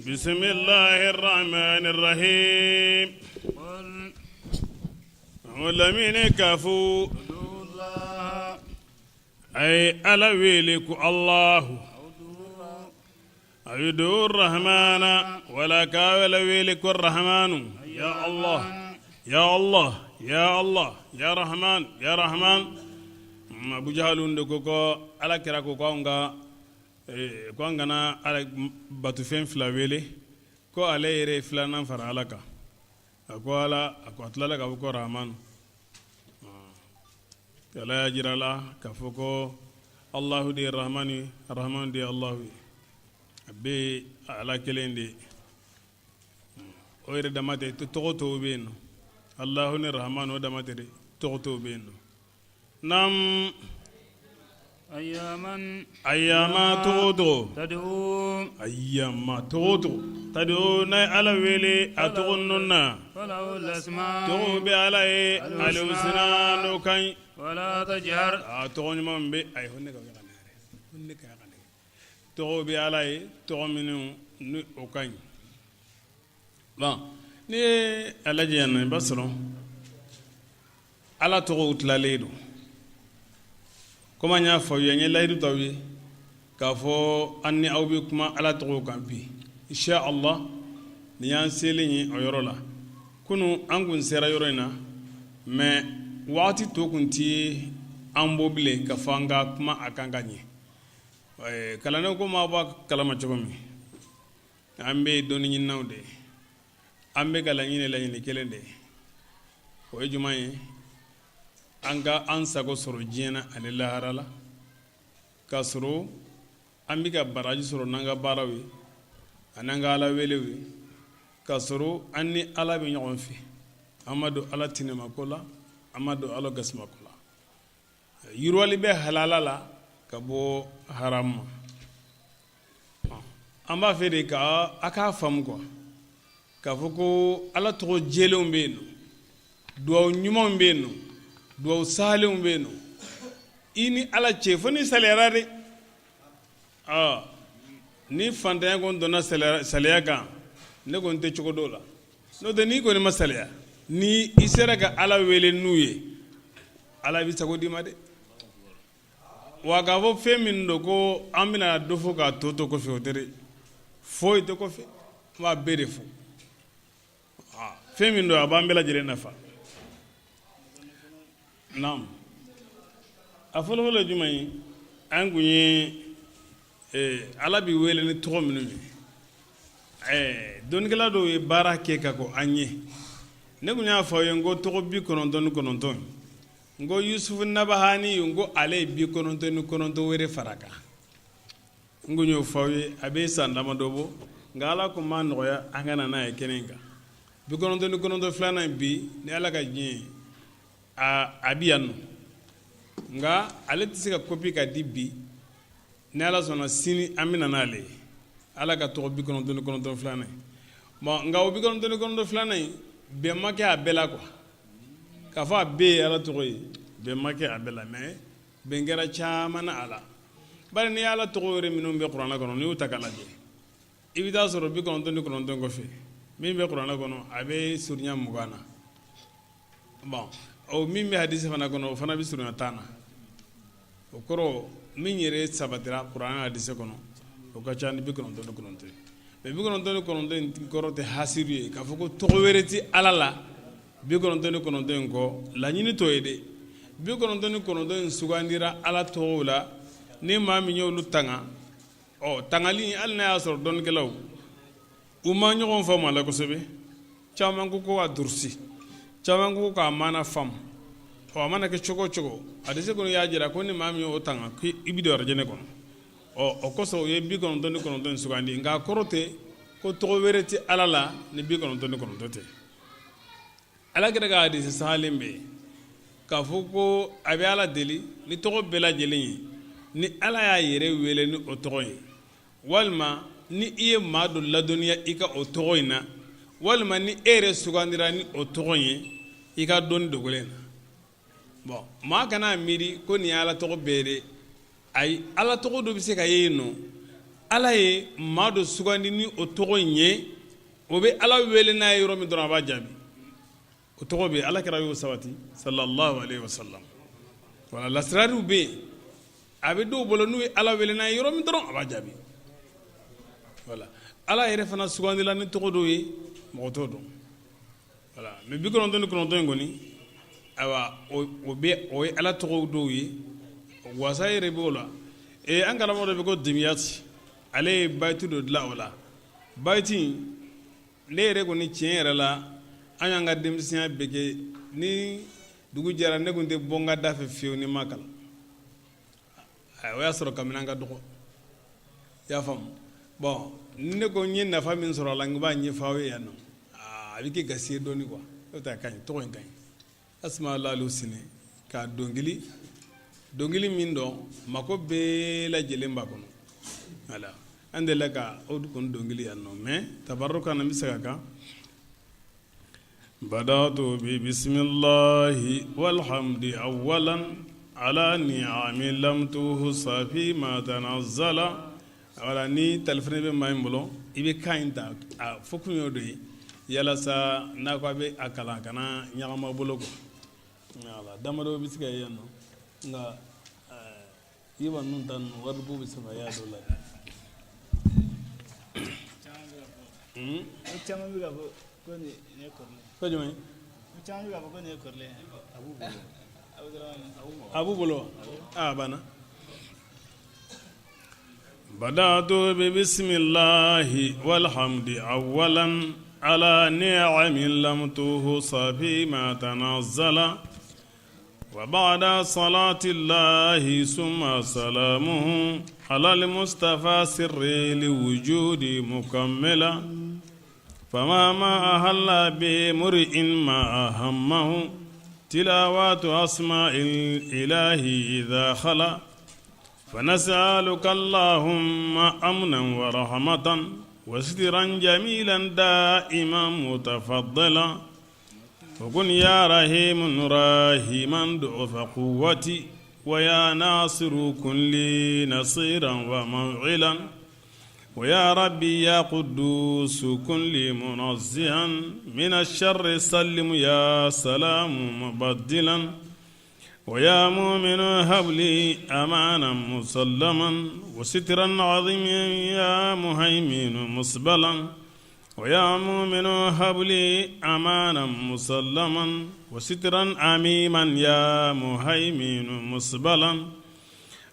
بسم الله الرحمن الرحيم. Lamini k'a fɔ a ye Ala wele ko Alahu, aw idu rahmana, wala ka Ala wele ko rahmanu. Ya Allah, ya Allah, ya Allah, ya rahman, ya rahman. Abu Jahalu de ko ko Ala kira ko ko anw ka ko an kana ala batofɛn fila wele, ko ale yɛrɛ ye filanan fara Ala kan. A ko Ala, a ko a tilala k'a fɔ ko rahmanu. Ala y'a jira la k'a fɔ ko Alahu de ye rahmanu ye, rahmanu de ye Alahu ye, a bɛɛ ye Ala kelen de ye. O yɛrɛ dama tɛ, tɔgɔ tɔw bɛ yen nɔ. Alahu ni rahmanu, o dama tɛ dɛ, tɔgɔ tɔw bɛ yen nɔ. Nam. Ayyama, togo togo. Tad'u. Ayyama, togo togo. Tad'u, n'a ye Ala wele a tɔgɔ ninnu na. Tɔgɔ bɛ Ala ye, al-husna, n'o ka ɲi. A tɔgɔ ɲuman bɛ ayi, ne ka ne ka tɔgɔ bɛ Ala ye, tɔgɔ minnu ni o ka ɲi. Bon, n'i ye a lajɛ yan nɔ, i b'a sɔrɔ Ala tɔgɔw tilalen don. Komi an y'a fɔ aw ye, an ye layidu ta aw ye k'a fɔ an ni aw bɛ kuma Ala tɔgɔw kan bi, insha Allah. Nin y'an selen ye o yɔrɔ la. Kunun an kun sera yɔrɔ in na, mais waati to kun tɛ an bɔ bilen ka fɔ an ka kuma a kan ka ɲɛ. Kalandenw, ko maa b'a kalama cogo min, an bɛ dɔnni ɲininaw de ye. An bɛ ka laɲini, laɲini kelen de ye. O ye jumɛn ye? An ka an sago sɔrɔ diɲɛ na ani lahara la, k'a sɔrɔ an bɛ ka baraji sɔrɔ n'an ka baaraw ye ani an ka Ala welew ye, k'a sɔrɔ an ni Ala bɛ ɲɔgɔn fɛ. An ma don Ala tinɛmako la, an ma don Ala gasimako la. Yiriwali bɛ halala la ka bɔ haramu ma. An b'a fɛ de ka a k'a faamu quoi, k'a fɔ ko Ala tɔgɔ jɛlenw bɛ yen nɔ, duwawu ɲumanw bɛ yen nɔ, duwawu salenw bɛ yen nɔ. I ni Ala cɛ, fo ni saliyara de. Ni fantanya kɔni donna saliya kan, ne kɔni tɛ cogo dɔw la. N'o tɛ, n'i kɔni ma saliya, ni i sera ka Ala wele n'u ye, Ala bɛ sago d'i ma dɛ. Wa k'a fɔ fɛn min don ko an bɛna dɔ fɔ k'a tɔ to kɔfɛ, o tɛ dɛ. Foyi tɛ kɔfɛ, an b'a bɛɛ de fɔ. Fɛn min don, a b'an bɛɛ lajɛlen nafa. Naam, a fɔlɔfɔlɔ ye jumɛn ye? An kun ye Ala bɛ wele ni tɔgɔ minnu ye, dɔnnikɛla dɔw ye baara kɛ ka kɔn an ɲɛ. Ne kun y'a fɔ aw ye n ko tɔgɔ 99, n ko Yusufu Nabahani, n ko ale ye 99 wɛrɛ fara kan. N kun y'o fɔ aw ye, a bɛ san damadɔ bɔ, nka Ala kun m'a nɔgɔya an ka na n'a ye kɛnɛ in kan. 99 filanan in bi, ni Ala ka diɲɛ ye, a bɛ yan nɔ, nka ale tɛ se ka kopi ka di bi. Ni Ala sɔnna, sini an bɛ na n'ale ye, Ala ka tɔgɔ 99 filanan ye. Bon, nka o 99 filanan in, bɛn ma kɛ a bɛɛ la quoi, k'a fɔ a bɛɛ ye Ala tɔgɔ ye. Bɛn ma kɛ a bɛɛ la, mais bɛn kɛra caman na a la. Bari n'i ye Ala tɔgɔ yɛrɛ minnu bɛ kuranɛ kɔnɔ, n'i y'u ta k'a lajɛ, i bɛ taa sɔrɔ 99 kɔfɛ, min bɛ kuranɛ kɔnɔ, a bɛ surunya 20 na. Bon, o min bɛ hadisi fana kɔnɔ, o fana bɛ surunya 10 na. O kɔrɔ, min yɛrɛ sabatira kuranɛ hadisi kɔnɔ, o ka ca ni 99 ye. Mais 99 in kɔrɔ tɛ hasiru ye, k'a fɔ ko tɔgɔ wɛrɛ tɛ Ala la 99 in kɔ. Laɲini t'o ye dɛ. 99 in sugandira Ala tɔgɔw la. Ni maa min y'olu tanga, ɔ tangali, hali n'a y'a sɔrɔ dɔnnikɛlaw u ma ɲɔgɔn faamu a la kosɛbɛ. Caman ko ko ka durusi, caman ko k'a maana faamu. Ɔ a mana kɛ cogo o cogo, hadisi kɔni y'a jira ko ni maa min y'o tanga, k'i bɛ don arijinɛ kɔnɔ. Ɔ o kosɔn u ye 99 in sugandi, nka a kɔrɔ tɛ ko tɔgɔ wɛrɛ tɛ Ala la ni 99 tɛ. Ala kira ka hadisi sahalen bɛ yen k'a fɔ ko a bɛ Ala deli ni tɔgɔ bɛɛ lajɛlen ye, ni Ala y'a yɛrɛ wele ni o tɔgɔ ye, walima ni i ye maa dɔ ladɔnniya i ka o tɔgɔ in na, walima ni e yɛrɛ sugandira ni o tɔgɔ in ye i ka dɔnni dogolen na. Bon, maa kana miiri ko nin ye Ala tɔgɔ bɛɛ ye dɛ. Ayi, Ala tɔgɔ dɔ bɛ se ka ye yen nɔ. Ala ye maa dɔ sugandi ni o tɔgɔ in ye, o bɛ Ala wele n'a ye yɔrɔ min dɔrɔn, a b'a jaabi. O tɔgɔ bɛ Ala kira y'o sabati, sallallahu alaihi wasallam. Wala lasirariw bɛ yen, a bɛ dɔw bolo, n'u ye Ala wele n'a ye yɔrɔ min dɔrɔn, a b'a jaabi. Wala Ala yɛrɛ fana sugandila ni tɔgɔ dɔw ye, mɔgɔ t'o dɔn. Wala mais 99 in kɔni, ayiwa, o bɛ, o ye Ala tɔgɔw dɔw ye. Wasa yɛrɛ b'o la. Ee, an karamɔgɔ dɔ bɛ ko Dimiyati, ale ye bayitu dɔ dilan o la. Bayitu in, ne yɛrɛ kɔni, tiɲɛ yɛrɛ la, an y'an ka denmisɛnya bɛɛ kɛ, ni dugu jɛra, ne tun tɛ bɔ n ka da fɛ fiyewu ni n m'a kalan. O y'a sɔrɔ kabini an ka dɔgɔ, i y'a faamu. Bon, ni ne ko n ye nafa min sɔrɔ a la, n b'a ɲɛfɔ aw ye yan nɔ, a bɛ kɛ gasi ye dɔɔni quoi. N'o tɛ, a ka ɲi, tɔgɔ in ka ɲi. Asmaul husna, ka dɔnkili, dɔnkili min dɔn, mako bɛɛ lajɛlen b'a kɔnɔ. Wala an delila ka o kɔni dɔnkili yan nɔ, mais tabarukan na, n bɛ se ka kan. Badatu bi bisimilahi walhamdi awalan ala ni'ami lam tuhsa fi ma tanazzala. Wala ni telefɔni bɛ maa in bolo, i bɛ kan in ta. A fɔ kun y'o de ye, yalasa n'a ko a bɛ a kalan, a kana ɲagama bolo quoi. Wala damadɔ bɛ se ka ye yan nɔ, nka yeba ninnu ta ninnu, waribu bɛ se ka y'a dɔw la. Caman bɛ k'a fɔ ko nin ye kɔrɔlen. Ko jumɛn? Caman bɛ k'a fɔ ko nin ye kɔrɔlen ye. A b'u bolo wa? A banna. Badatu bi bisimilahi walhamdi awalan ala ni'ami lam tuhsa fi ma tanazzala wa ba'da salati llahi summa salamuhu ala al-mustafa sirri liwujudi mukammila fama ma ahalla bi mri'in ma ahammahu tilawatu asma'il ilahi idha khala فنسألك اللهم أمنا ورحمة وسترا جميلا دائما متفضلا وكن يا رحيم راحما ضعف قوتي ويا ناصر كن لي نصيرا وموعلا ويا ربي يا قدوس كن لي منزها من الشر سلم يا سلام مبدلا ويا مؤمن هب لي أمانا مسلما وسترا عظيما يا مهيمن مسبلا ويا مؤمن هب لي أمانا مسلما وسترا عميما يا مهيمن مسبلا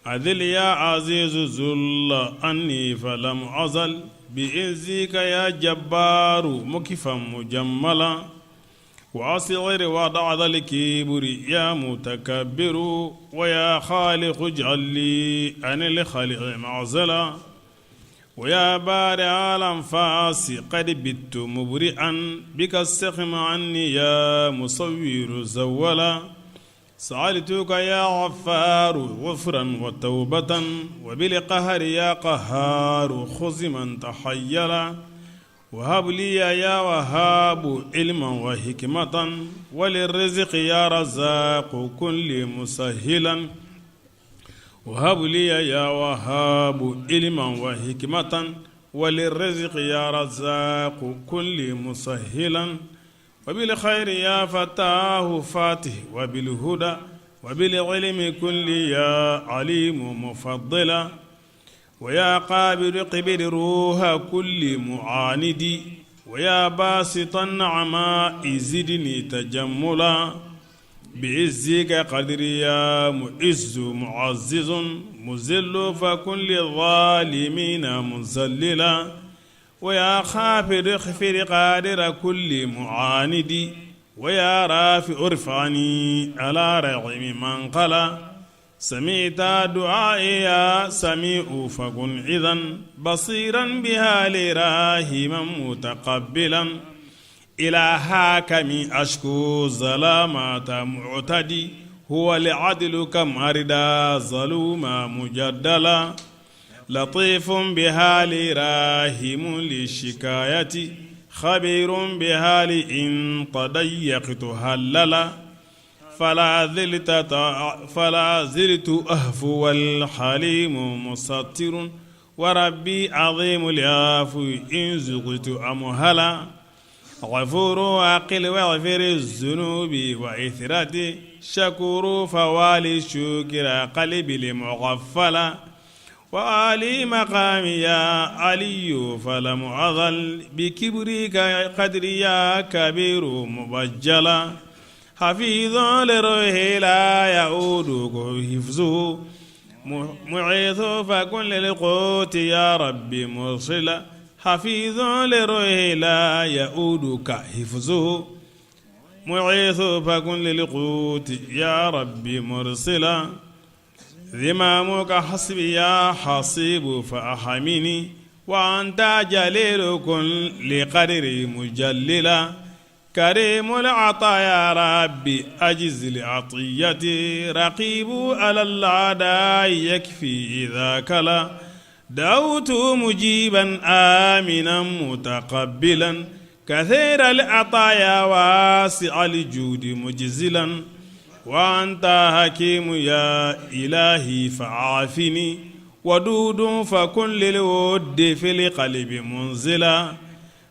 أذل يا عزيز ذل أني فلم أزل بإذنك يا جبار مكفا مجملا وأصغر وضع ذا الكبر يا متكبر ويا خالق اجعل لي عن الخلق معزلا ويا بارع الأنفاس قد بت مبرئا بك السقم عني يا مصور زولا سألتك يا غفار غفرا وتوبة وبالقهر يا قهار خذ من تحيلا وهب لي يا وهاب علما وحكمة وللرزق يا رزاق كن لي مسهلا وهب لي يا وهاب علما وحكمة وللرزق يا رزاق كن لي مسهلا وبالخير يا فتاه فاتح وبالهدى وبالعلم كن لي يا عليم مفضلا ويا قابل قبل روح كل معاند ويا باسط النعماء زدني تجملا بعزك قدري يا معز معزز مذل فكن للظالمين مذللا ويا خافر اغفر قادر كل معاند ويا رافع ارفعني على رغم من قلا سمعت دعائي يا سميع فكن إذا بصيرا بها لراهما متقبلا إلى حاكم أشكو ظلامة معتدي هو العدل كم أردا ظلوما مجدلا لطيف بها لراهم للشكاية خبير بها لإن تضيقت هللا فلا زلت أهفو والحليم مسطر وربي عظيم العفو إن زغت أمهلا غفور عقل واغفر الذنوب وإثرتي شكور فوالي شكر قلبي لمغفلا وعلي مقامي يا علي فلم أظل بكبرك قدري يا كبير مبجلا حفيظ لروحي لا يعود حفظه معيذ فكن للقوت يا ربي مرسلا حفيظ لروحي لا يؤودك حفظه معيذ فكن للقوت يا ربي مرسلا ذمامك حسبي يا حصيب فأحمني وأنت جليل كن لقدري مجللا كريم العطايا ربي أجز لعطيتي رقيب على الأعداء يكفي إذا كلا دعوت مجيبا آمنا متقبلا كثير العطايا واسع الجود مجزلا وأنت حكيم يا إلهي فعافني ودود فكن للود في القلب منزلا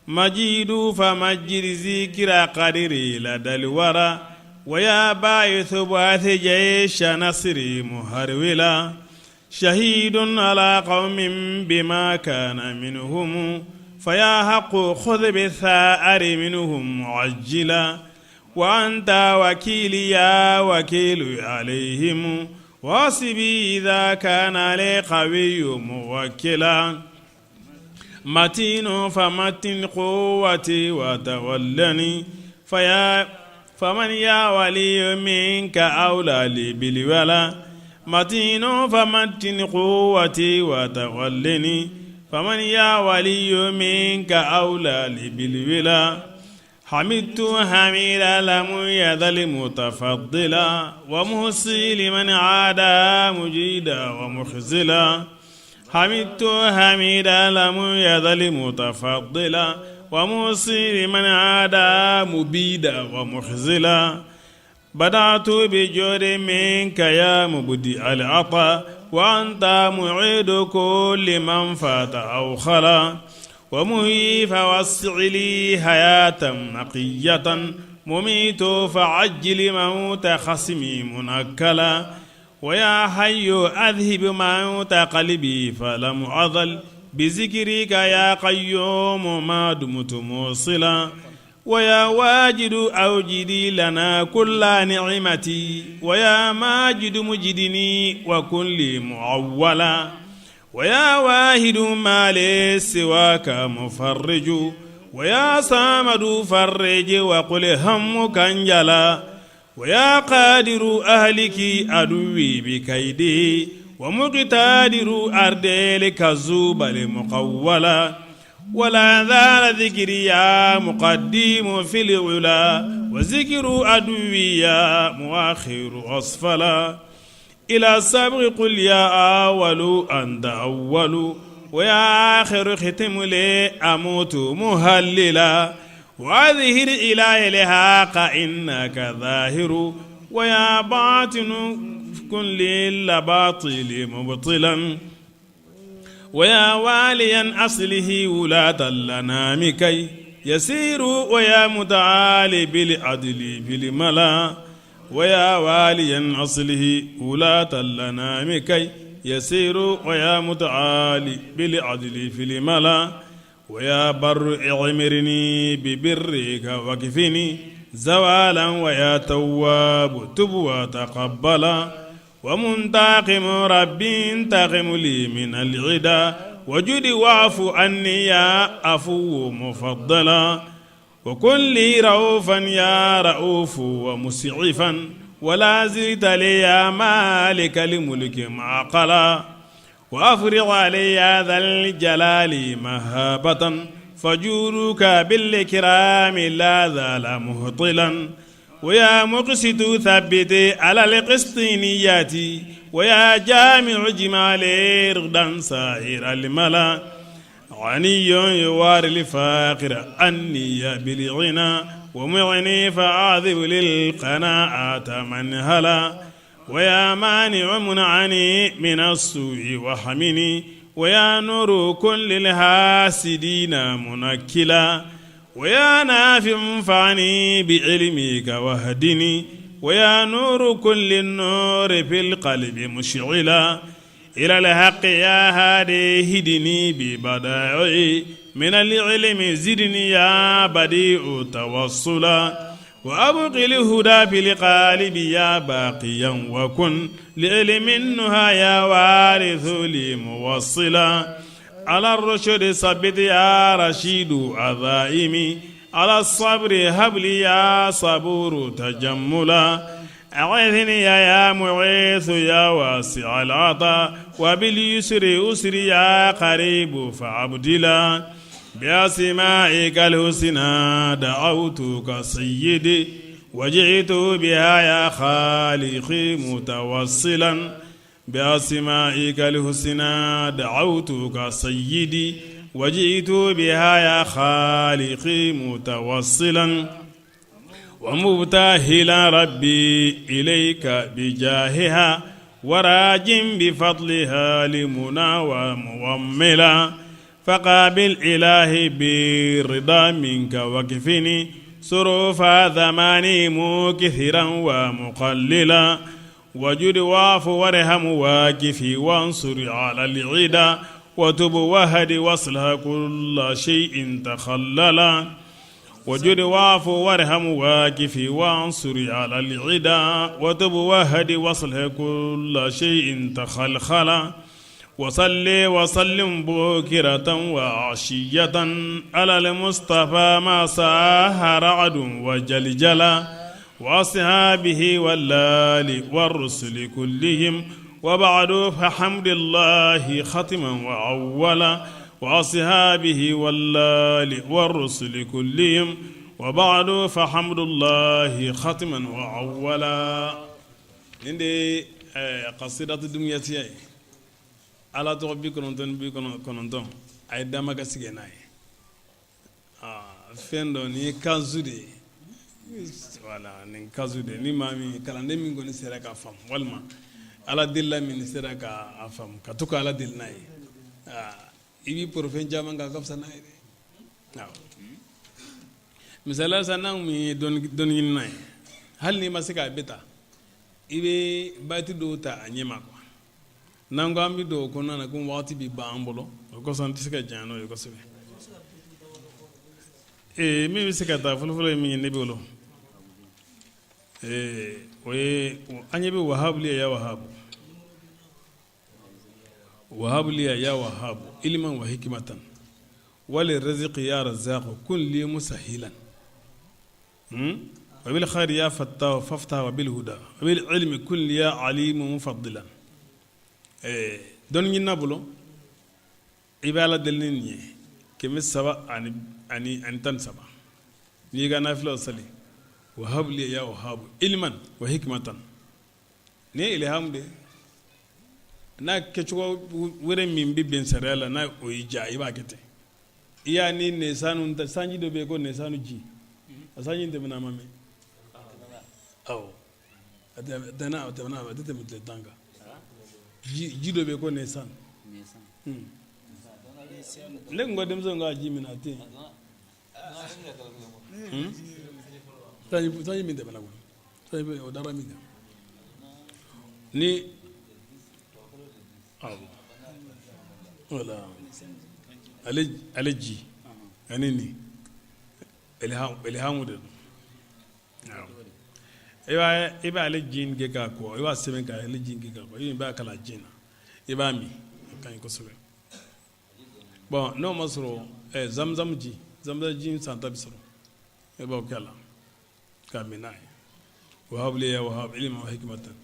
مجيد فمجد ذكر قدري لدى الورى ويا باعث بعث جيش نصري مهرولا شهيد على قوم بما كان منهم فيا حق خذ بالثأر منهم معجلا وأنت وكيلي يا وكيل عليهم واصبي إذا كان لي قوي موكلا متين فمتن قوتي وتولني فيا فمن يا ولي منك أولى لي بالولا متين فمتن قوتي وتولني فمن يا ولي منك أولى لي بالولا حمدت حميدا لم يزل متفضلا ومحصي لمن عادى مجيدا ومخزلا حمدت حميدا لم يزل متفضلا ومحصي لمن عادى مبيدا ومخزلا بدأت بجود منك يا مبدئ العطاء وأنت معيد كل من فات أو خلا ومهي فوسع لي حياة نقية مميت فعجل موت خصمي منكلا ويا حي أذهب موت قلبي فلم أظل بذكرك يا قيوم ما دمت موصلا ويا واجد أوجدي لنا كل نعمتي ويا ماجد مجدني وكن لي معولا ويا واحد ما لي سواك مفرج ويا صامد فرج وقل همك انجلا ويا قادر أهلك أدوي بكيدي ومقتدر أردلك الزبل مقولا ولا زال ذكري يا مقدم في العلا وذكر عدوي يا مؤخر أسفلا إلى السبق قل يا أول أنت أول ويا آخر ختم لي أموت مهللا وأظهر إلى الحق إنك ظاهر ويا باطن كن للباطل مبطلا ويا واليا أصله ولاة الأنام كي يسير ويا متعالي بالعدل بالملا ويا واليا أصله ولاة الأنام كي يسير ويا متعالي بالعدل في الملا ويا بر اعمرني ببرك وكفني زوالا ويا تواب تب وتقبلا ومنتقم ربي انتقم لي من العدا وجد واعف عني يا عفو مفضلا وكن لي رؤوفا يا رؤوف ومسعفا ولا زلت لي يا مالك الملك معقلا وأفرغ علي ذا الجلال مهابة فجورك بالإكرام لا زال مهطلا ويا مقسط ثبت على القسط نياتي ويا جامع جمال رغدا سائر الملا غني يواري الفاقر أني بالغنى ومعني فأعذب للقناعة من هلا ويا مانع منعني من السوء وحمني ويا نور كن للحاسدين منكلا ويا نافع انفعني بعلمك واهدني ويا نور كل النور في القلب مشعلا إلى الحق يا هادي هدني ببدائعي من العلم زدني يا بديع توصلا وأبق الهدى في القالب يا باقيا وكن لعلم النهى يا وارث لي موصلا على الرشد ثبت يا رشيد عزائمي على الصبر هب لي يا صبور تجملا أعذني يا معيث يا واسع العطاء وباليسر أسري يا قريب فعبدلا بأسمائك الحسنى دعوتك سيدي وجئت بها يا خالقي متوصلا بأسمائك الحسنى دعوتك سيدي وجئت بها يا خالقي متوصلا ومبتهلا ربي إليك بجاهها وراج بفضلها لمنى ومؤملا فقابل إلهي بالرضا منك وكفني صروف زماني مكثرا ومقللا وجد واعف وارحم واكفي وانصر على العدا وتب وهد واصلح كل شيء تخللا وجد واعف وارحم واكفي وانصر على العدا وتب وهد واصلح كل شيء تخلخلا وصلي وسلم بكرة وعشية على المصطفى ما صاح رعد وجلجلا وأصحابه والآل والرسل كلهم وبعد فحمد الله ختما وأولا وأصحابه والآل والرسل كلهم وبعد فحمد الله ختما وأولا nin de ye kasidatu dumuyatiya ye ala tɔgɔ 99 a ye damakasi kɛ n'a ye fɛn dɔ nin ye kanzu de ye voilà nin kanzu de ni maa min kalanden min kɔni sera k'a faamu walima ala delila min sera k'a faamu ka to ka ala deli n'a ye i b'i poro fɛn caman kan a ka fisa n'a ye dɛ awɔ misaliya sisan n'anw min ye dɔnni ɲinina ye hali n'i ma se k'a bɛɛ ta i bɛ baiti dɔw ta a ɲɛma quoi n'an ko an bɛ don o kɔnɔna na ko waati bɛ ban an bolo o kosɔn an tɛ se ka janya n'o ye kosɛbɛ ee min bɛ se ka taa fɔlɔfɔlɔ ye min ye ne bolo ee o ye an ɲɛ bɛ wahabu ya wahabu wahab liya ya wahabu ilman wa hikmatan wali rizqi ya razaq kun li musahilan wa bil khairi ya fattah faftah wa bil huda wa bil ilmi kun li ya alimu mufaddilan dɔnni ɲinina bolo i bɛ ala deli ni nin ye 313 n'i ka nafilaw sali wahab liya ya wahabu ilman wa hikmatan nin ye ilhamu de ye n'a kɛcogo wɛrɛ min bɛ bɛn sariya la n'a o y'i diya i b'a kɛ ten i y'a ni nesanu sanji dɔ bɛ yen ko nesanu ji a sanji in tɛmɛna a ma mɛn awɔ a tɛmɛna a tɛmɛna a tɛ tɛmɛ tile 10 kan ji dɔ bɛ yen ko nesanu ne tun ko denmisɛnw k'a ji min a tɛ yen sanji min tɛmɛna koyi o dara min kan ni awɔ voilà ale ji ani nin ilhamu de don i b'ale ji in kɛ k'a ko i b'a sɛbɛn k'ale ji in kɛ k'a ko i b'a kala ji na i b'a min o ka ɲi kosɛbɛ bon n'o ma sɔrɔ zamzam ji zamzam ji santa bɛ sɔrɔ e b'o kɛ a la k'a min n'a ye wahab liya ya wahab ilman wa hikmatan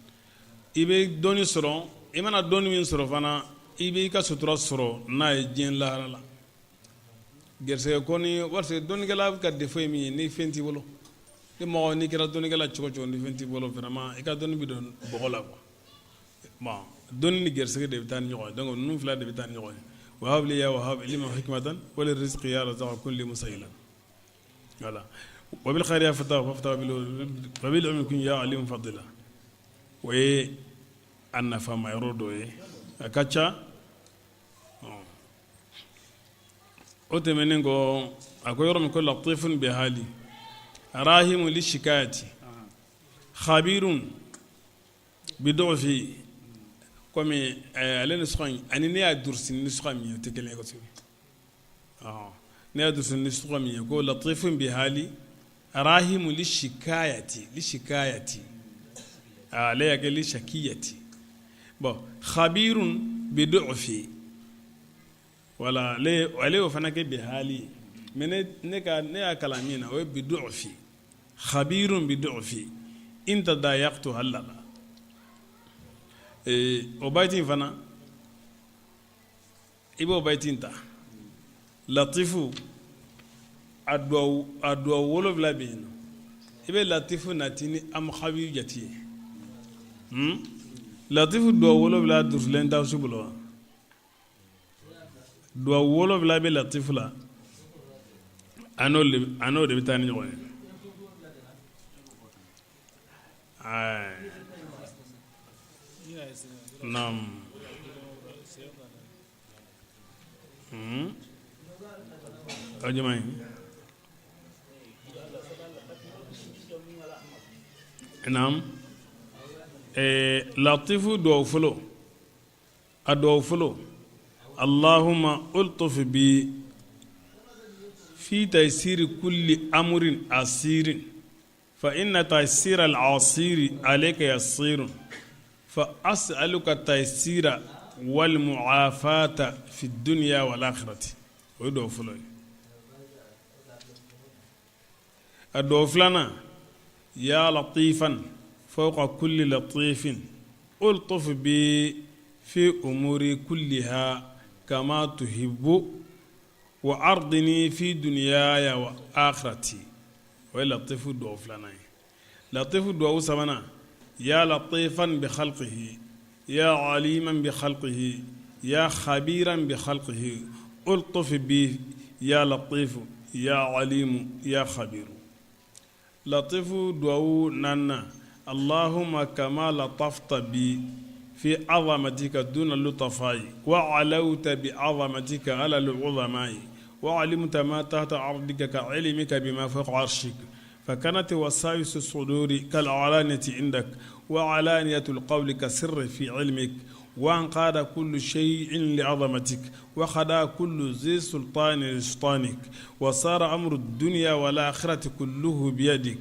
i bɛ dɔnni sɔrɔ i mana dɔnni min sɔrɔ fana i bɛ i ka sutura sɔrɔ n'a ye diɲɛ lahara la gɛrɛsɛgɛ kɔni parce que dɔnnikɛla ka défaut ye min ye ni fɛn t'i bolo ni mɔgɔ n'i kɛra dɔnnikɛla cogo cogo ni fɛn t'i bolo vraiment i ka dɔnni bɛ don bɔgɔ la quoi bon dɔnni ni gɛrɛsɛgɛ de bɛ taa ni ɲɔgɔn ye donc ninnu fila de bɛ taa ni ɲɔgɔn ye wahab liya wahab ilman wa hikmatan wali rizqi ya razaq kun li musahilan voilà wa bil khairi ya fattah faftah wa bil ilmi kun ya alim fadila o ye a nafama yɔrɔ dɔ ye a ka ca. O tɛmɛnen kɔ, a ko yɔrɔ min ko latifun bi hali rahimu li shikayati khabirun bi du'fi, komi ale nusuka in ani ne y'a durusi ni nusuka min ye, o tɛ kelen ye kosɛbɛ. Ne y'a durusi ni nusuka min ye, ko latifun bi hali rahimu li shikayati, li shikayati, ale y'a kɛ li shakiyati. Bon, khabirun bi du'fi, wala ale y'o fana kɛ bi hali ye, mais ne y'a kalan min na, o ye bi du'fi, khabirun bi du'fi in tadayaqtu halala. O baiti in fana, i b'o baiti in ta, latifu a duwawu 7 bɛ yen nɔ. I bɛ latifu nati ni am khabiru jate ye. Latifu duwawu 7 durusilen t'aw si bolo wa? Duwawu 7 bɛ latifu la, a n'o de bɛ taa ni ɲɔgɔn ye. Naam, o jumɛn ye? Naam, latifu duwawu fɔlɔ, a duwawu fɔlɔ: Allahumma ultuf bi fi taysiri kulli amrin asirin, fa inna taysira al-asiri alayka yasirun, fa as'aluka taysira wal mu'afata fi dunya wal akhirati. O ye duwawu fɔlɔ ye. A duwawu filanan: ya latifan fawqa kulli latifin, ultuf bi fi umuri kulliha kama tuhibbu wa ardini fi dunyaya wa akhirati. O ye latifu duwawu filanan ye. Latifu duwawu sabanan: ya latifan bi khalqihi, ya aliman bi khalqihi, ya khabiran bi khalqihi, ultuf bi ya latifu ya alimu ya khabiru. Latifu duwawu naaninan: allahumma kama latafta bi fi azamatika duna lutafai wa alawta bi azamatika ala al-uzamai wa alimta ma tahta ardika ka ilmika bima fawqa arshik, فكانت وساوس الصدور كالعلانية عندك، وعلانية القول كالسر في علمك، وانقاد كل شيء لعظمتك، وخضع كل ذي سلطان لسلطانك، وصار أمر الدنيا والآخرة كله بيدك،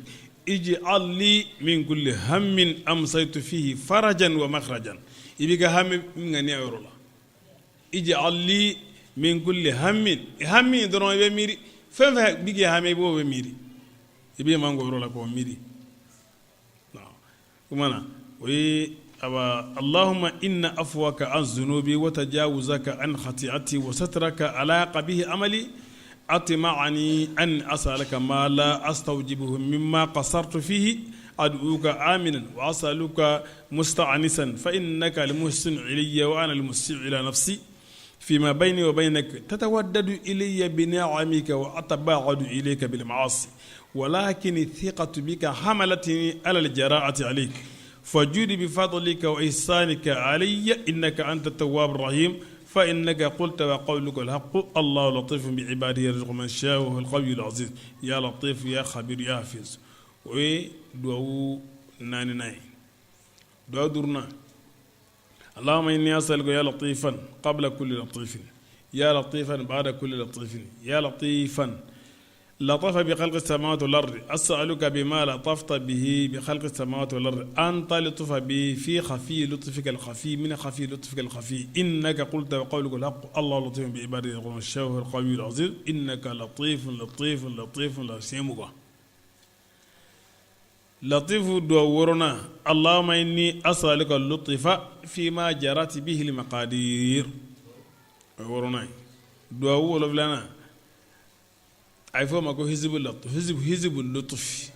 اجعل لي من كل هم أمسيت فيه فرجا ومخرجا. I b'i ka hami ŋaniya yɔrɔ la, ij'al li min kulli hammin, hami dɔrɔn i bɛ miiri fɛn fɛn bi k'i hami, i b'o bɛ miiri, i b'i man yɔrɔ la k'o miiri. O kuma na, o ye awa: allahumma inna afwaka an zunubi wa tajawuzaka an khati'ati wa satraka ala qabihi amali atma'ani an as'alaka ma la astawjibuhu mimma qasartu fihi, ad'uka aminan wa as'aluka musta'nisan, fa innaka al-muhsin ilayya wa ana al-musii ila nafsi fima bayni wa baynak, tatawaddadu ilayya bi ni'amika wa ataba'adu ilayka bil ma'asi, walakin thiqatu bika hamalatni ala al-jara'ati alayk, fajud bi fadlika wa ihsanika alayya, innaka anta tawwabur rahim, fa innaka qulta wa qawluka al-haqqu, Allahu latifun bi ibadihi yarzuqu man sha'a wa huwa al-qawiyyul aziz, ya latif ya khabir ya hafiz. O ye duwawu naaninan ye. Duwawu duurunan: Allahumma inni as'aluka ya latifan qabla kulli latifin, ya latifan ba'da kulli latifin, ya latifan latafa bi khalqi samawati wal ardi, as'aluka bima latafta bihi bi khalqi samawati wal ardi an taltufa bi fi khafi lutfika al khafi min khafi lutfika al khafi, innaka qulta wa qawluka al haqq, Allahu latifun bi ibadihi yarzuqu man yasha wa huwa al qawiyyul aziz, innaka latifun latifun latifun la siɲɛ Latifu duwawu wɔɔrɔnan: Allahumma inni as'aluka lutfa fima jarat bihi al-maqadir. O ye wɔɔrɔnan ye. Duwawu wolonfilanan, a bɛ fɔ o ma ko hizbu lutfi: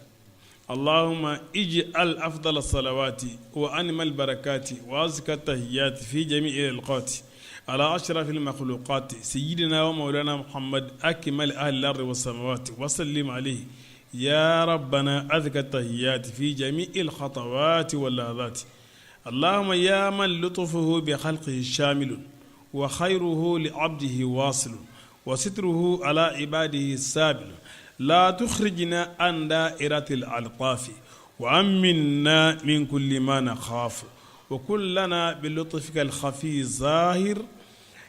Allahumma ij'al afdala salawati wa anmal barakati wa azka tahiyyati fi jami'il awqati ala ashrafil makhluqati sayyidina wa mawlana Muhammad akmal ahli al-ardi was samawati, wa sallim alayhi ya rabbana azka tahiyyati fi jami'il khatawati wal lahadati. Allahumma ya man lutfuhu bi khalqihi shamilun wa khayruhu li abdihi wasilun. وستره على عباده سابل لا تخرجنا عن دائرة الألطاف وأمنا من كل ما نخاف وكلنا بلطفك الخفي الظاهر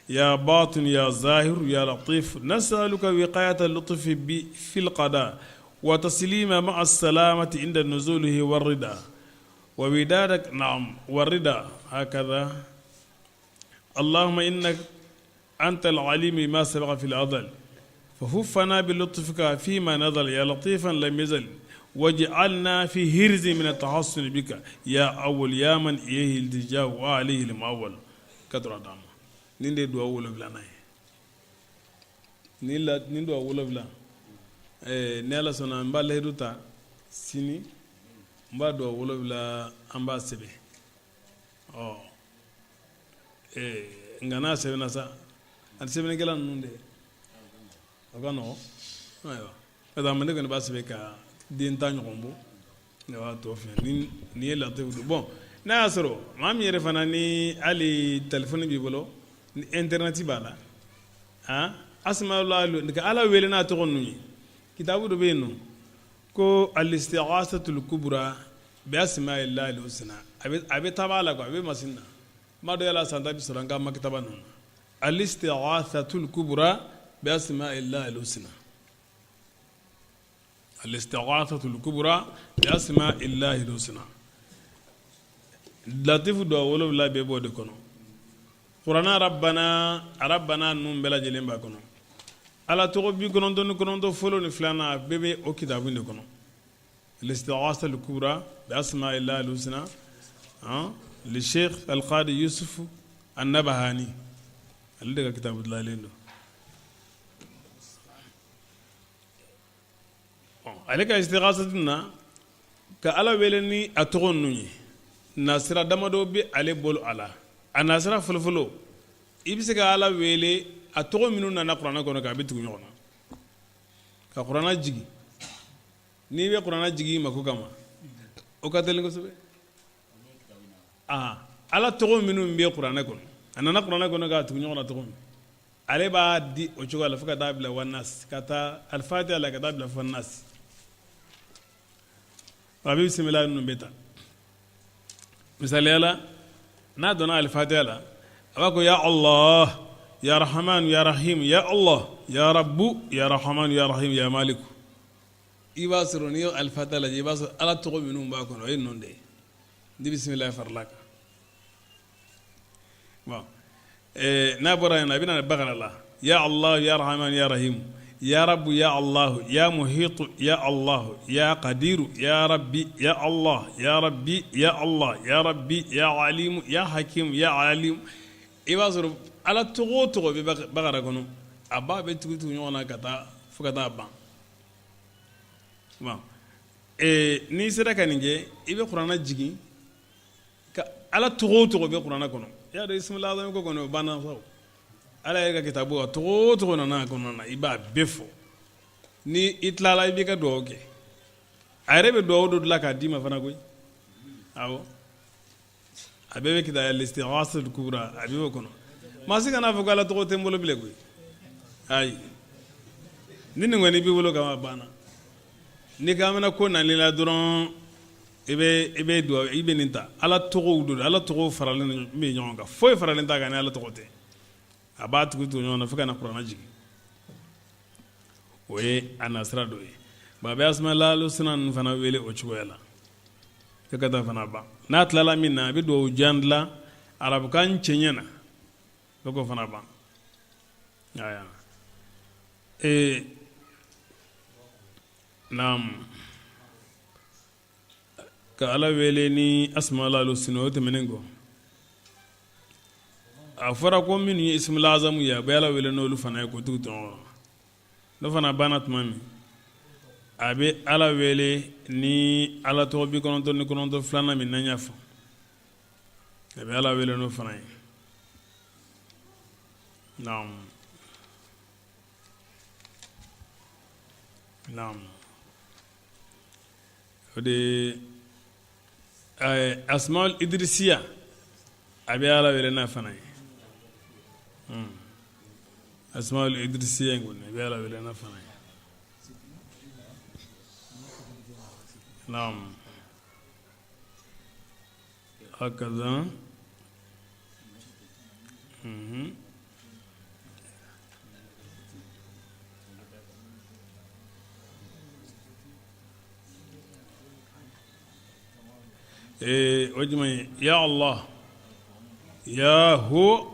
يا باطن يا ظاهر يا لطيف نسألك وقاية اللطف في القضاء وتسليم مع السلامة عند نزوله والرضا وودادك نعم والرضا هكذا اللهم إنك أنت العليم ما سبق في الأزل فحفنا بلطفك فيما نزل يا لطيفا لم يزل واجعلنا في حرز من التحصن بك يا أول يا من إليه الالتجاء وعليه المعول ka d'a ma nin de duwa wolonwulanan ye nin la nin duwa wolonwula ni ala sɔnna n b'a layidu ta sini n b'a duwa wolonwula an b'a sɛbɛn ɔ nka n'a sɛbɛnna sa ani sɛbɛnnikɛla ninnu de o ka nɔgɔn ayiwa parce que ne kɔni b'a sɛbɛn ka den 10 ɲɔgɔn bɔ ne b'a tɔ fɛn ni nin ye latifu don bon n'a y'a sɔrɔ maa min yɛrɛ fana ni hali telefɔni b'i bolo ni internet b'a la han asmaula ka ala wele n'a tɔgɔ ninnu ye kitabu dɔ bɛ yen nɔ ko al-istighathatul kubra bi asma'illahi al-husna a bɛ taba la quoi a bɛ masin na n m'a dɔn yala santa bɛ sɔrɔ an ka makitaba ninnu na al-istighathatul kubra bi asma'illahi al-husna al-istighathatul kubra bi asma'illahi al-husna latifu duwa wolonwula bɛɛ b'o de kɔnɔ kuranna rabbana rabbana ninnu bɛɛ lajɛlen b'a kɔnɔ ala tɔgɔ 99 fɔlɔ ni filanan a bɛɛ bɛ o kitabu de kɔnɔ al-istighathatul kubra bi asma'illahi al-husna li Sheikh al-Qadi Yusuf an-Nabahani ale de ka kitabu dilanlen don ale ka istighasatu na ka ala wele ni a tɔgɔ ninnu ye nasira damadɔ bɛ ale bolo a la a nasira fɔlɔfɔlɔ i bɛ se ka ala wele a tɔgɔ minnu nana kuranɛ kɔnɔ k'a bɛ tugu ɲɔgɔn na ka kuranɛ jigin n'i bɛ kuranɛ jigin i mako kama o ka teli kosɛbɛ aa ala tɔgɔ minnu bɛ kuranɛ kɔnɔ a nana kuranɛ kɔnɔ k'a tugu ɲɔgɔn na tɔgɔ min ale b'a di o cogo la fo ka taa bila wanasi ka taa alifatiha la ka taa bila fo nasi a bɛ bisimila ninnu bɛ ta misaliya la n'a donna alifatiha la a b'a ko ya Allah ya Rahman ya Rahim ya Allah ya Rabbu ya Rahman ya Rahim ya Maliku i b'a sɔrɔ n'i ye alifatiha lajɛ i b'a sɔrɔ ala tɔgɔ minnu b'a kɔnɔ o ye ninnu de ye ni bisimila farala kan bon n'a bɔra yen a bɛ na bakara la ya Allah ya Rahman ya Rahim ya Rabbu ya Allah ya Muhitu ya Allah ya Qadiru ya Rabbi ya Allah ya Rabbi ya Allah ya Rabbi ya Alimu ya Hakim ya Alim i b'a sɔrɔ ala tɔgɔ o tɔgɔ bɛ bakara kɔnɔ a b'a bɛɛ tugu tugu ɲɔgɔn na ka taa fo ka taa ban bon n'i sera ka nin kɛ i bɛ kuranɛ jigin ka ala tɔgɔ o tɔgɔ bɛ kuranɛ kɔnɔ i y'a dɔn ismul azam ko kɔni o banna sa ala yɛrɛ ka kitabu a tɔgɔ o tɔgɔ nana a kɔnɔna na i b'a bɛɛ fɔ ni i tilala i b'i ka dugawu kɛ a yɛrɛ bɛ dugawu dɔ dilan k'a d'i ma fana koyi awɔ a bɛɛ bɛ kita al-istighathatul kubra a bɛɛ b'o kɔnɔ maa si kana fɔ ko ala tɔgɔ tɛ n bolo bilen koyi ayi ni nin kɔni b'i bolo kama a banna ni kamana ko nan'i la dɔrɔn i bɛ i bɛ dugawu i bɛ nin ta ala tɔgɔw don ala tɔgɔw faralen bɛ ɲɔgɔn kan foyi faralen t'a kan ni ala tɔgɔ tɛ a b'a tugu tugu ɲɔgɔn na fo ka na kuranɛ jigin o ye a nasira dɔ ye bon a bɛ asmaul husna ninnu fana wele o cogoya la fo ka taa fana ban n'a tilala min na a bɛ dugawu jan dilan arabukan cɛɲɛ na fo k'o fana ban aya ee naam ka ala wele ni asmaul husna o tɛmɛnen kɔ a fɔra ko minnu ye ismul azamu ye a bɛ ala wele n'olu fana ye k'o tugu ɲɔgɔn n'o fana banna tuma min a bɛ ala wele ni ala tɔgɔ 99 filanan min n'an y'a fɔ a bɛ ala wele n'o fana ye naam naam o de ye asmaul idrisiya a bɛ ala wele n'a fana ye. Asmaul Idrisiya in kɔni i bɛ Ala wele n'a fana ye. Naam. Hakaza. Ee o jumɛn ye ya Allah ya hu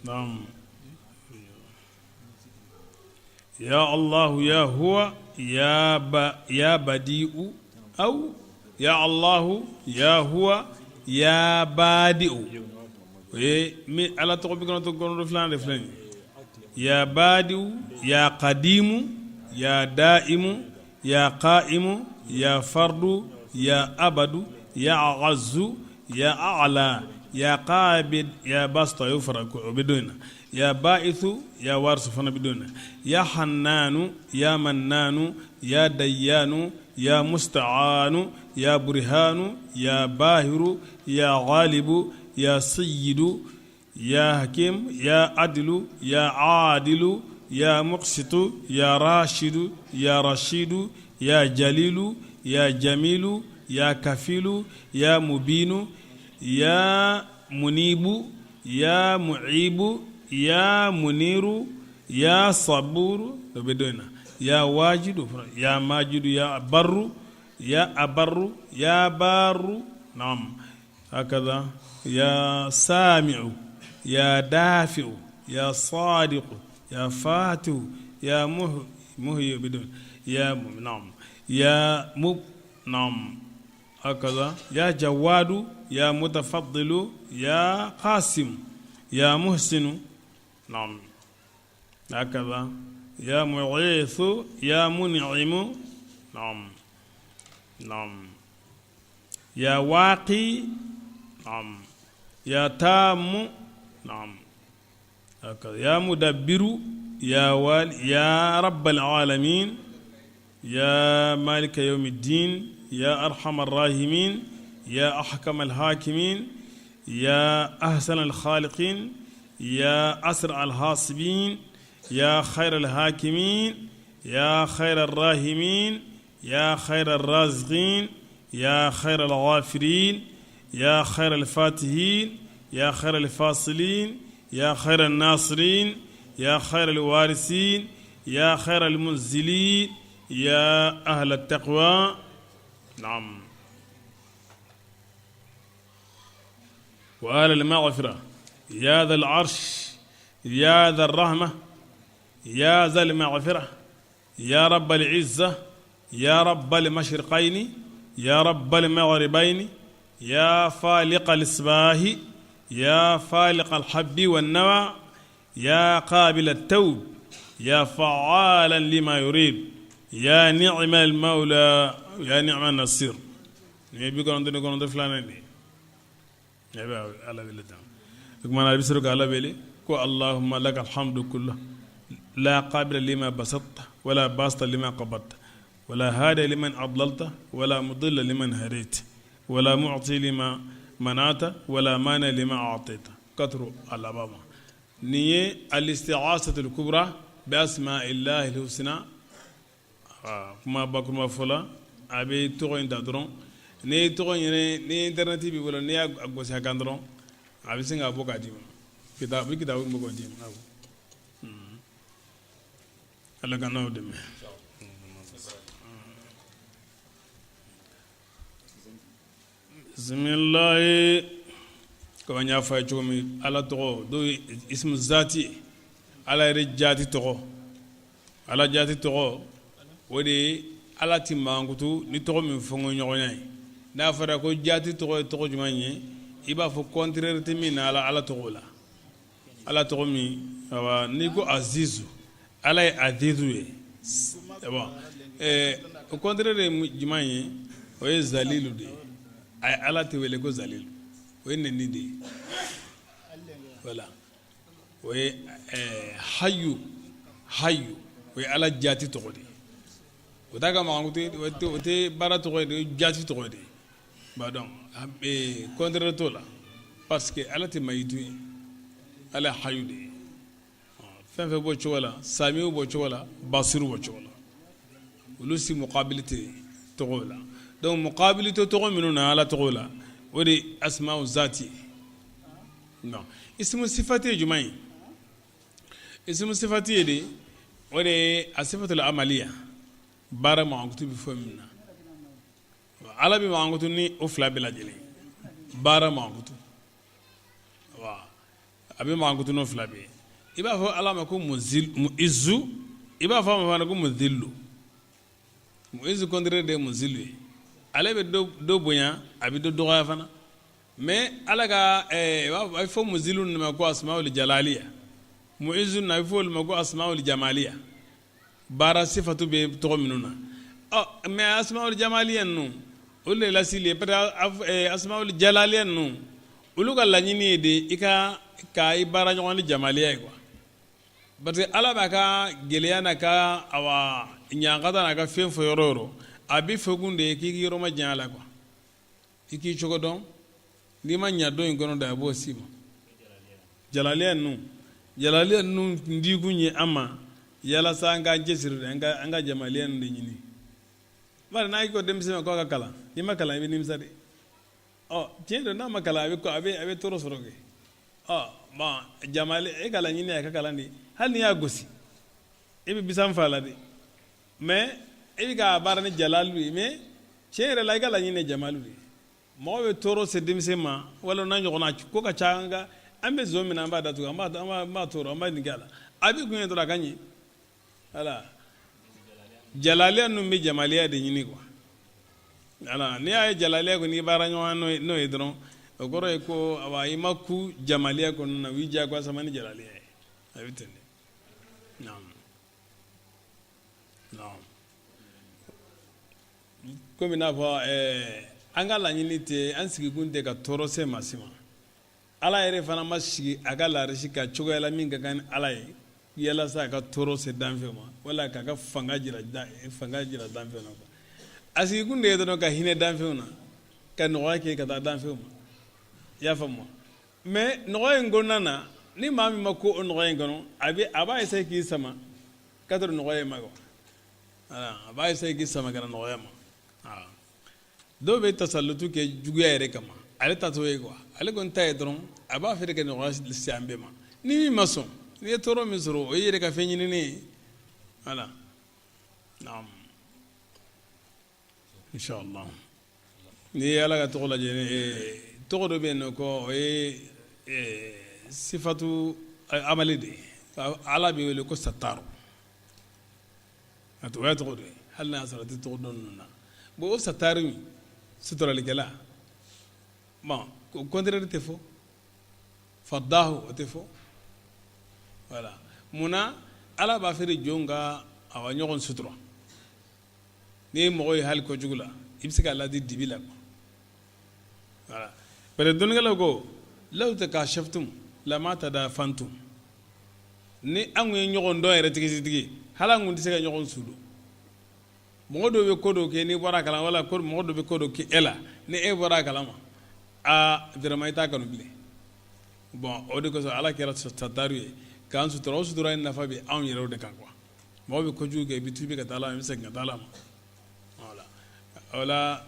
naam ya Allah ya huwa ya ba ya badi'u aw ya Allah ya huwa ya badi'u o ye mi Ala tɔgɔ 92 filanan de filɛ nin ye ya badi'u ya qadimu ya daimu ya qaimu ya fardu ya abadu ya a'azzu ya a'la ya qabid ya basit a y'o fara o bɛ don in na ya ba'isu ya warisu fana bɛ don in na ya hannanu ya mannanu ya dayyanu ya musta'anu ya burhanu ya bahiru ya ghalibu ya sayyidu ya hakim ya adilu ya adilu ya muqsitu ya rashidu ya rashidu ya jalilu ya jamilu ya kafilu ya mubinu ya munibu ya mu'ibu ya muniru ya saburu o bɛ don in na ya wajidu ya majidu ya barru ya abarru ya barru naam hakaza ya sami'u ya dafi'u ya sadiqu ya fatihu ya muhyi o bɛ don ya naam ya mub naam hakaza ya jawadu ya mutafaddilu ya qasim ya muhsinu naam hakaza ya mu'ithu ya mun'imu naam naam ya waqi naam ya tamu naam hakaza ya mudabbiru ya wali ya rabbal alamin ya malika yawmiddin ya arhamar rahimin ya ahkamal hakimin ya ahsanal khaliqin ya asra'al hasibin ya khairal hakimin ya khairar rahimin ya khairar raziqin ya khairal ghafirin ya khairal fatihin ya khairal fasilin ya khairal nasirin ya khairal warisin ya khairal munzilin ya ahlat taqwa naam wa ahlal maghfira ya dhal arsh ya dhar rahma ya dhal maghfira ya rabbal izza ya rabbal mashriqaini ya rabbal maghribaini ya faliqal isbahi ya faliqal habbi wan nawa ya qabilat tawb ya fa'alan lima yurid ya ni'mal mawla ya ni'man nasir nin ye 99 filanan de ye ne bɛ Ala wele tan o tuma na i bɛ sɔrɔ ka Ala wele ko allahumma lakal hamdu kullu la qabila lima basatta wala basita lima qabadta wala hadiya liman adlalta wala mudilla liman hadayta wala mu'ti lima manata wala mani lima a'tayta ka turu a laban ma nin ye al-isti'asatul kubra bi asma'illahi al-husna kuma bakurunba fɔ la a bɛ tɔgɔ in ta dɔrɔn n'i ye tɔgɔ in yɛrɛ ni internet b'i bolo n'i y'a gosi a kan dɔrɔn a bɛ sin k'a bɔ k'a d'i ma kitabu bɛ kitabu bɔ k'o d'i ma Ala ka n'aw dɛmɛ. Bisimilahi komi an y'a fɔ a ye cogo min Ala tɔgɔ dɔw ye ismu zati Ala yɛrɛ jati tɔgɔ Ala jati tɔgɔ o de ye Ala ti mankutu ni tɔgɔ min fɔnkɔɲɔgɔnya ye n'a fɔra ko jati tɔgɔ ye tɔgɔ jumɛn ye i b'a fɔ contraire tɛ min na Ala tɔgɔ la Ala tɔgɔ min awa n'i ko azizu Ala ye azizu ye o contraire ye jumɛn ye o ye zalilu de ye a Ala tɛ wele ko zalilu o ye nɛni de ye voilà o ye hayu hayu o ye Ala jati tɔgɔ de ye o t'a ka mankutu o tɛ baara tɔgɔ ye o ye jati tɔgɔ de ye b'a dɔn contraire t'o la parce que Ala tɛ mayitu ye. Ala ye hayu de ye. Fɛn fɛn b'o cogo la, samiw b'o cogo la, basiru b'o cogo la, olu si mukabili tɛ tɔgɔw la. Donc mukabili tɛ tɔgɔ minnu na Ala tɔgɔw la, o de ye asmaw zati ye. Non, ismu sifati ye jumɛn ye? Ismu sifati ye de, o de ye a sifatul amaliya, baara mankutu bɛ fɔ min na. Ala bɛ mankutu ni o fila bɛɛ lajɛlen, baara mankutu, a bɛ mankutu n'o fila bɛɛ ye. I b'a fɔ Ala ma ko muizu, i b'a fɔ a ma fana ko muzilu. Muizu contraire de ye muzilu ye. Ale bɛ dɔ bonya, a bɛ dɔ dɔgɔya fana. Mais Ala ka a bɛ fɔ muzilu ninnu ma ko asmaul jalaliya, muizu ninnu a bɛ fɔ olu ma ko asmaul jamaliya. Baara sifatu bɛ tɔgɔ minnu na, ɔ mais asmaul jamaliya ninnu, olu de lasili ye, parce que asmaul jalaliya ninnu, olu ka laɲini ye de i ka i baara ɲɔgɔn ni jamaliya ye quoi, parce que Ala b'a ka gɛlɛya n'a ka awa ɲangata n'a ka fɛn fɔ yɔrɔ o yɔrɔ, a bɛ fɔ kun de ye k'i k'i yɔrɔ majanya a la quoi, i k'i cogo dɔn. N'i ma ɲa don in kɔnɔ da, a b'o s'i ma. Jalaliya ninnu dikun ye an ma yalasa an k'an cɛsiri de, an ka jamaliya ninnu de ɲini. Bari n'a ko denmisɛn ma k'a ka kalan, n'i ma kalan, i bɛ nimisa de. Ɔ tiɲɛ don, n'a ma kalan, a bɛ tɔɔrɔ sɔrɔ kɛ. Ɔ bon, jamali, e ka laɲini ye a ka kalan de. Hali n'i y'a gosi, e bɛ bisan fa la de, mais e bɛ k'a baara ni jalalu ye. Mais tiɲɛ yɛrɛ la, i ka laɲini ye jamalu de ye. Mɔgɔ bɛ tɔɔrɔ se denmisɛn ma wala n'a ɲɔgɔnna ko ka ca, an ka an bɛ zon minɛ, an b'a datugu, an b'a tɔɔrɔ, an b'a nin kɛ a la, a bɛ kun ye dɔrɔn a ka ɲɛ. Voilà, jalaliya ninnu bɛ jamaliya de ɲini quoi. Voilà, n'i y'a ye jalaliya kɔni i baara ɲɔgɔn n'o ye dɔrɔn, o kɔrɔ ye ko awa i ma ku jamaliya kɔnɔna na, u y'i diyagoya sama ni jalaliya ye, a bɛ ten de. Naam, naam. Komi n'a fɔ an ka laɲini tɛ, an sigikun tɛ ka tɔɔrɔ se maa si ma. Ala yɛrɛ fana ma sigi a ka larisi ka cogoya la min ka kan ni Ala ye yalasa a ka tɔɔrɔ se danfɛn ma wala k'a ka fanga jira danfɛn na. A sigikun de ye dɔrɔn ka hinɛ danfɛnw na, ka nɔgɔya kɛ ka taa danfɛnw ma. I y'a faamu? Mais nɔgɔya in kɔnɔna na, ni maa min ma ko o nɔgɔya in kɔnɔ, a b'a essayer k'i sama k'a tɔrɔ nɔgɔya in ma quoi. Voilà, a b'a essayer k'i sama ka na nɔgɔya ma. Dɔw bɛ tasalutu kɛ juguya yɛrɛ kama, ale ta t'o ye quoi. Ale kɔni ta ye dɔrɔn a b'a fɛ de ka nɔgɔya se an bɛɛ ma. Ni min ma sɔn, n'i ye tɔɔrɔ min sɔrɔ, o y'i yɛrɛ ka fɛn ɲininen ye. Voilà, naam, inshallah. N'i ye Ala ka tɔgɔ lajɛ, tɔgɔ dɔ bɛ yen nɔ ko o ye sifatu amali de ye. Ala bɛ wele ko sataru, a o y'a tɔgɔ dɔ ye, hali n'a y'a sɔrɔ a tɛ tɔgɔ dɔn ninnu na. Bon, o satari in, suturalikɛla, bon, o contraire tɛ fɔ fadahu, o tɛ fɔ. Voilà, munna? Ala b'a fɛ de jɔnw ka awa ɲɔgɔn sutura. N'i ye mɔgɔ ye hali kojugu la, i bɛ se k'a ladi dibi la quoi. Voilà, parce que dɔnnikɛlaw ko law takashaftum lama tadafantum. Ni an kun ye ɲɔgɔn dɔn yɛrɛ tigisitigi, hali an kun tɛ se ka ɲɔgɔn su dɔn. Mɔgɔ dɔw bɛ ko dɔw kɛ, n'i bɔra a kalama, wala mɔgɔ dɔ bɛ ko dɔ kɛ e la, ni e bɔra a kalama, aa, vraiment, i t'a kanu bilen. Bon, o de kosɔn Ala kɛra sataru ye k'an sutura. O sutura in nafa bɛ anw yɛrɛw de kan quoi. Mɔgɔ bɛ kojugu kɛ, i bɛ tuubi ka taa Ala ma, i bɛ segin ka taa Ala ma. Voilà, o la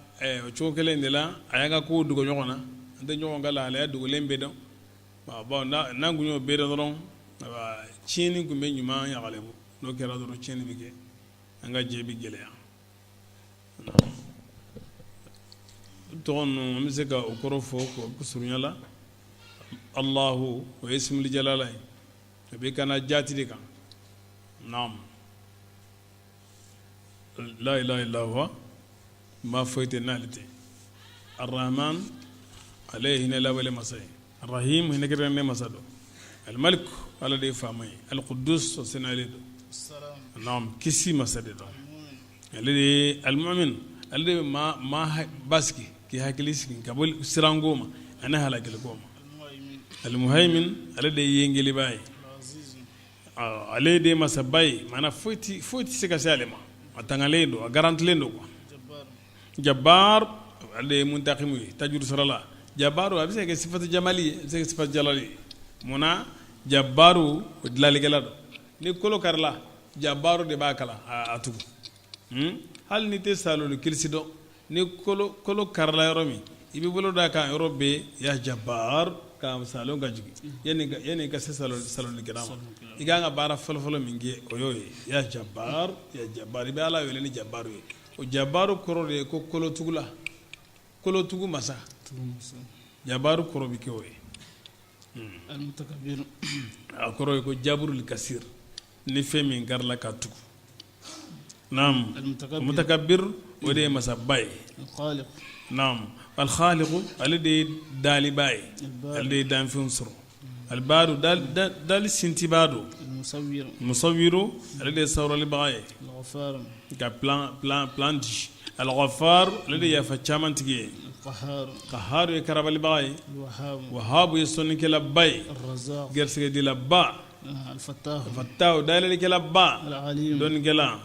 o cogo kelen in de la, a y'an ka kow dogo ɲɔgɔn na. An tɛ ɲɔgɔn ka lahalaya dogolen bɛɛ dɔn. Bon, n'an kun y'o bɛɛ dɔn dɔrɔn, tiɲɛni tun bɛ ɲuman ɲagalen bɔ. N'o kɛra dɔrɔn, tiɲɛni bɛ kɛ, an ka jɛ bɛ gɛlɛya. Tɔgɔ ninnu, an bɛ se ka o kɔrɔ fɔ ko surunya la. Alahu, o ye ismul jalala ye, a bɛ ka na jati de kan. Naam, la ilaha illa huwa, ma foyi tɛ n'ale tɛ. Arahman, ale ye hinɛ lawale masa ye. Arahim, hinɛ kɛrɛnkɛrɛnnen masa don. Alimalik, Ala de ye faama ye. Alikudus, o senuyalen don. Naam, kisi masa de don. Ale de ye alimumin, ale de bɛ maa basigi, k'i hakili sigi ka bɔ siranko ma ani halakiliko ma. Alimuhaimin, ale de ye yengeliba ye, ale de ye masaba ye, maana foyi tɛ se ka se ale ma, a tangalen don, a garantilen don quoi. Jabar, ale ye muntakimu ye, tajuru sarala. Jabaru, a bɛ se ka kɛ sifatu jamali ye, a bɛ se ka kɛ sifatu jalali ye. Munna? Jabaru o dilanlikɛla don. Ni kolo karila, jabaru de b'a kala a tugu. Hali n'i tɛ saloli kilisi dɔn, ni kolo kolo karila yɔrɔ min, i b'i bolo d'a kan yɔrɔ bɛɛ, ya jabaru, ka salon ka jigin. Yanni i ka se salolikɛla ma, i ka kan ka baara fɔlɔfɔlɔ min kɛ, o y'o ye, ya jabaru, ya jabaru. I bɛ Ala wele ni jabaru ye. O jabaru kɔrɔ de ye ko kolotugula, kolotugu masa. Jabaru kɔrɔ bɛ kɛ o ye. A kɔrɔ ye ko jaburul kasir, ni fɛn min karila ka tugu. Naam, mutakabir, o de ye masaba ye. Naam, alkhaliqu, ale de ye dalibaa ye, ale de ye danfɛnw sɔrɔ. Albaru, dali sintibaa don. Musawiru, ale de ye sawuralibaga ye ka plan di. Alghafar, ale de ye yafa caman tigi ye. Kaharu ye karabalibaga ye. Wahabu ye sɔnnikɛlaba ye, garisɛgɛdilaba. Fatahu, dayɛlɛlikɛlaba, dɔnnikɛla,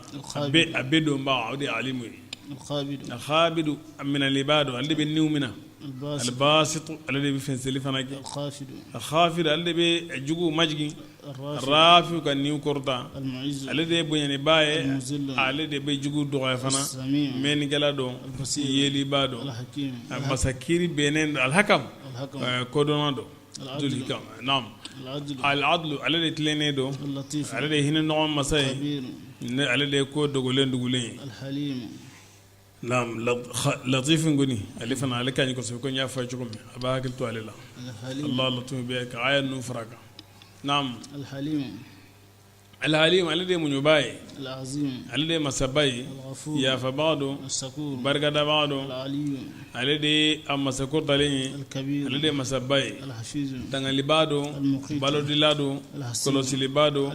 a bɛɛ dɔnbaa, o de ye alimu ye. Alkhabidu, a minɛlibaa don, ale de bɛ niw minɛ. Albasitu, ale de bɛ fɛnsɛli fana kɛ. Alkhafidu, ale de bɛ juguw majigin. Rafiu, ka niw kɔrɔta. Ale de ye bonyanibaa ye, ale de bɛ jugu dɔgɔya fana. Mɛnnikɛla don, yelibaa don, a masa kiiri bɛnnen don. Alhakam, kodɔnna don. Al-adlu, ale de tilennen don, ale de hinɛ ɲɔgɔn masa ye, ale de ye ko dogolen dugulen ye. Latif kɔni, ale fana, ale ka ɲi kosɛbɛ. Ko n y'a fɔ cogo min, a b'a hakili to ale la. Allah latif bɛ ka aya ninnu fara kan. Naam, Alhalim, ale de ye muɲubaa ye, ale de ye masaba ye, yafabaga don, barikadabaga don, ale de ye a masa kɔrɔtalen ye, ale de ye masaba ye, tangalibaa don, balodila don, kɔlɔsilibaa don,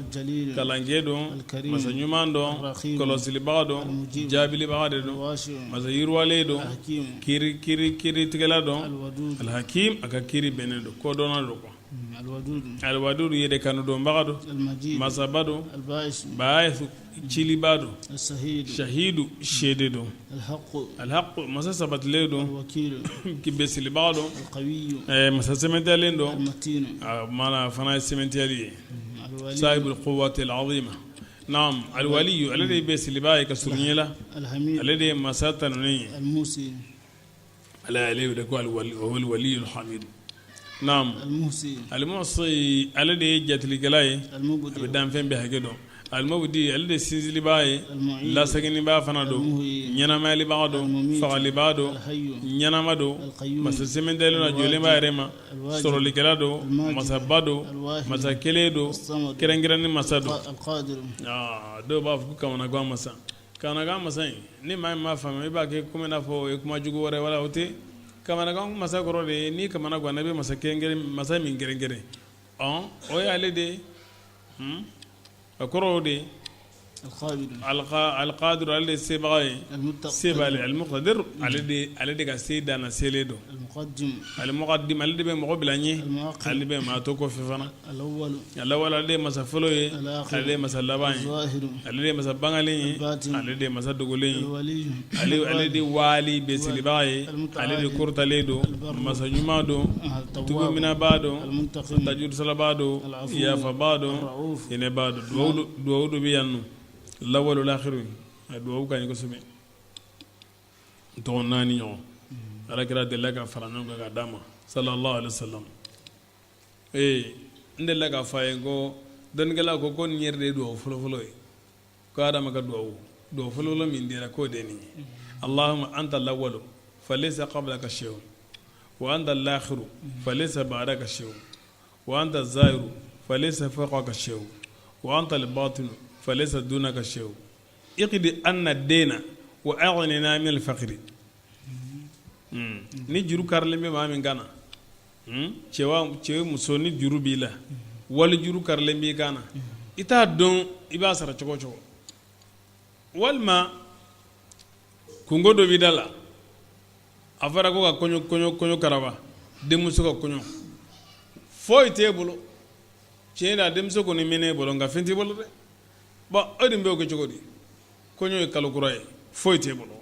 kalankɛ don, masa ɲuman don, kɔlɔsilibaga don, jaabilibaga de don, masa yiriwalen don, kiiritigɛla don. Alhakim, a ka kiiri bɛnnen don, kodɔnna don quoi. Alwadudu, yɛrɛ kanu dɔnbaga don, masaba don, ba'isu, cilibaa don, shahidu, seede don, alhaqu, masa sabatilen don, besilibaga don, masa sɛmɛntiyalen don. Mana fana ye sɛmɛntiyali ye, sahibul quwwati alazima. Naam, alwaliyu, ale de ye besilibaa ye ka surun la, ale de ye masa tanunen ye. Ala ale de ko alwaliyul hamid. Naam, almuhsi, ale de ye jatelikɛla ye, a bɛ danfɛn bɛɛ hakɛ dɔn. Almubdi, ale de ye sinsinlibaa ye, laseginnibaa fana don, ɲɛnamayalibaga don, fagalibaa don, ɲɛnama don, masa sɛmɛntiyalen don, jɔlen b'a yɛrɛ ma, sɔrɔlikɛla don, masaba don, masa kelen don, kɛrɛnkɛrɛnni masa don. Dɔw b'a fɔ ko kamanagan masa. Kamanagan masa in, ni maa min m'a faamu, i b'a kɛ komi n'a fɔ o ye kuma jugu wɛrɛ wala o tɛ. Kamanagan masa kɔrɔ de ye n'i kamana ganna, i bɛ masa kɛrɛnkɛrɛn, masa min kɛrɛnkɛrɛn, o ye ale de ye. A kɔrɔ o de ye. Alqadiru, ale de ye sebaga ye, se b'ale. Almuqtadir, ale de ka se danna selen don. Almuqaddim, ale de bɛ mɔgɔ bila ɲɛ, ale de bɛ maa to kɔfɛ fana. Alawal, ale de ye masa fɔlɔ ye, ale de ye masa laban ye, ale de ye masa bangalen ye, ale de ye masa dogolen ye, ale de waali besilibaga ye, ale de kɔrɔtalen don, masa ɲuman don, tuguminabaa don, tajurusalabaa don, yafabaa don, hinɛbaa don. Duwawu dɔ bɛ yan nɔ, lawal lakhiru, a duwawu ka ɲi kosɛbɛ. Tɔgɔ naani ɲɔgɔn, ala kira delila ka fara ɲɔgɔn kan ka d'a ma, sallallahu alaihi wasallam. Ee, n delila k'a fɔ a ye ko dɔnnikɛla ko ko nin yɛrɛ de ye dugawu fɔlɔfɔlɔ ye, ko adama ka dugawu dugawu fɔlɔfɔlɔ min dira, k'o de ye nin ye: Allahumma anta al-awwalu falaysa qablaka shay'un, wa anta al-akhiru falaysa ba'daka shay'un, wa anta az-zahiru falaysa fawqaka shay'un, wa anta al-batinu falaysa dunaka shay'un, iqdi anna ad-dayna wa aghnina min al-faqri. Ni juru karilen bɛ maa min kan na, cɛ cɛ, muso, ni juru b'i la, wali juru karilen b'i kan na, i t'a dɔn i b'a sara cogo cogo, walima kunko dɔ b'i da la, a fɔra ko ka kɔɲɔ kɔɲɔ kɔɲɔ karaba, denmuso ka kɔɲɔ, foyi t'e bolo. Tiɲɛ na, denmuso kɔni mɛn'e bolo, nka fɛn t'i bolo dɛ. Bon, e dun b'o kɛ cogo di? Kɔɲɔ ye kalo kura ye, foyi t'e bolo,